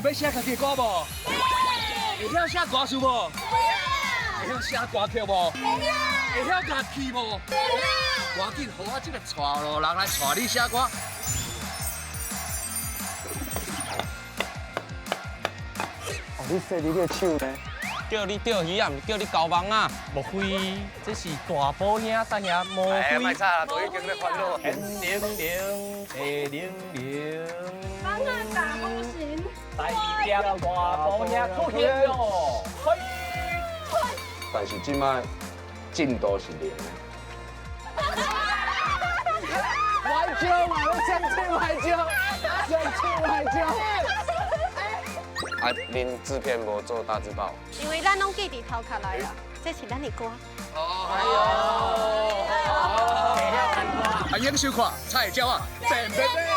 欲寫家己的歌無？會曉寫歌詞無？會曉寫歌曲無？會曉樂器無？趕緊予我這个帶路人來帶你寫歌。哦，你洗你個手呢？叫你釣魚啊，毋是叫你交網啊？莫非這是大寶兄啥兄？莫非？莫吵啦，都已經咧煩惱。天靈靈，地靈靈。幫我打風神。大俠大寶兄出現了，嘿！但是這擺進度是零的。歪椒嘛，你相信歪椒，相信歪椒。啊，恁製片無做大字報？因為咱攏記佇頭殼內啦，這是咱的歌。哎呦！歡迎收看《菜鳥仔變變變》。